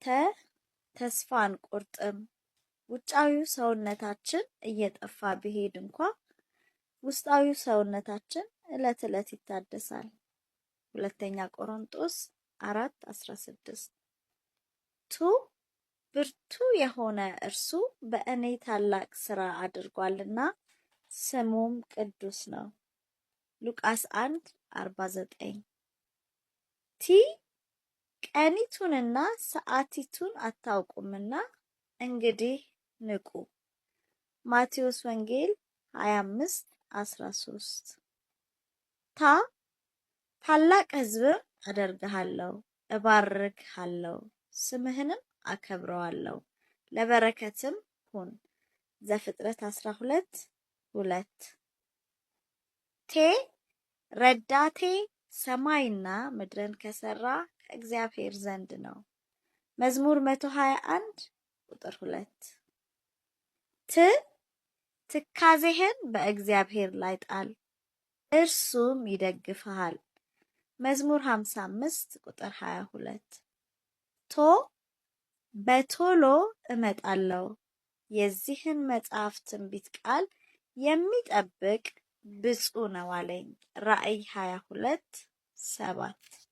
ተ ተስፋ አንቆርጥም። ውጫዊው ሰውነታችን እየጠፋ ቢሄድ እንኳ ውስጣዊው ሰውነታችን ዕለት ዕለት ይታደሳል። ሁለተኛ ቆሮንጦስ 4:16። ቱ ብርቱ የሆነ እርሱ በእኔ ታላቅ ሥራ አድርጓልና ስሙም ቅዱስ ነው። ሉቃስ 1:49። ቲ ቀኒቱንና ሰዓቲቱን አታውቁምና እንግዲህ ንቁ። ማቴዎስ ወንጌል 25:13። ታ ታላቅ ሕዝብም አደርግሃለሁ፣ እባርክሃለሁ፣ ስምህንም አከብረዋለሁ፣ ለበረከትም ሁን። ዘፍጥረት 12:2። ቴ ረዳቴ ሰማይና ምድርን ከሰራ ከእግዚአብሔር ዘንድ ነው። መዝሙር 121 ቁጥር 2። ት ትካዜህን በእግዚአብሔር ላይ ጣል፣ እርሱም ይደግፍሃል። መዝሙር 55 ቁጥር 22። ቶ በቶሎ እመጣለሁ፣ የዚህን መጽሐፍ ትንቢት ቃል የሚጠብቅ ብፁዕ ነው አለኝ። ራእይ 22:7።